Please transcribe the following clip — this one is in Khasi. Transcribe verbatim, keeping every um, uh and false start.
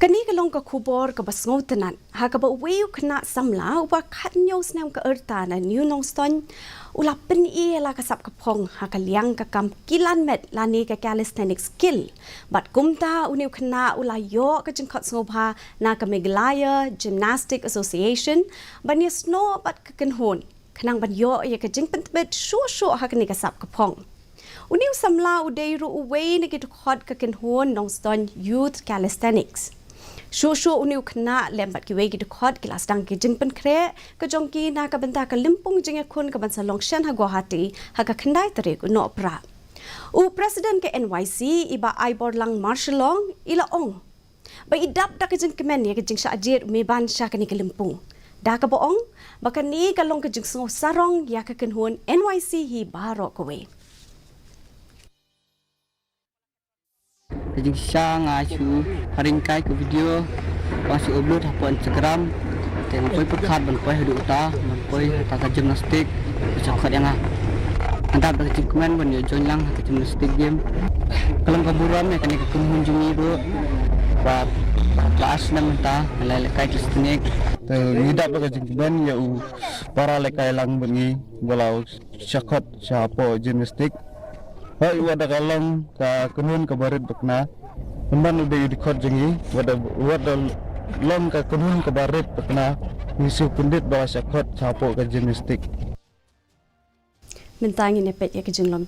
Kane ka long ka khubor kaba sngewtynnat, ha kaba uwei u khynnah samla uba khathynñiew snem ka rta na New Nongstoiñ u la pyni ïa la ka sap ka phong ha ka liang ka kam kilan met lane ka calisthenics skill. Bad kumta une u khynnah u la ïoh ka jingkhot sngewbha na ka Meghalaya Gymnastic Association ban ïasnoh bad ka kynhun khnang ban ïoh ïa ka jingpyntbit shuh shuh ha kane ka sap ka phong. Une u samla u dei ruh uwei na ki dkhot ka kynhun Nongstoiñ Youth Calisthenics. Shuh shuh une u khynnah lem bad kiwei ki dkhot ki la sdang ki jingpynkhreh ka jong ki na ka bynta ka lympung jingïakhun kaban sa long shen ha Guwahati ha ka khyndai tarik u Nohprah. U President ka N Y C i Bah Aiborlang Marshallong i la ong ba i dap da ka jingkmen ïa ka jingshah jied u Meban sha kane ka lympung, da kaba ong ba kane ka long ka jingsngew sarong ïa ka kynhun N Y C hi baroh kawei. Ka jingshisha nga shu haring kai ka video, nga shu upload hapoh Instagram. Te nga poi pyrkhat ban poi haduh uta, ban poi ha ka gymnastic, ka shah khot ïa nga. Nga dap da ka jingkmen ban ïoh join lang ha ka gymnastic game. Ka long ka burom ïa kane ka kynhun jong ngi ruh, ba la ar snem mynta nga la lehkai calisthenics. Te ngi dap da ka jingkmen ïa u para lehkai lang bad ngi ba la shah khot shapoh gymnastic. Hooid, wat da ka long ka kynhun kaba rit bakla, pynban u dei u dkhot jong ngi, wat da, wat da long ka kynhun kaba rit bakla, ngi shu pyndit ba la shah khot shapoh ka gymnastic. Mynta ngin ïa peit ïa ka jinglong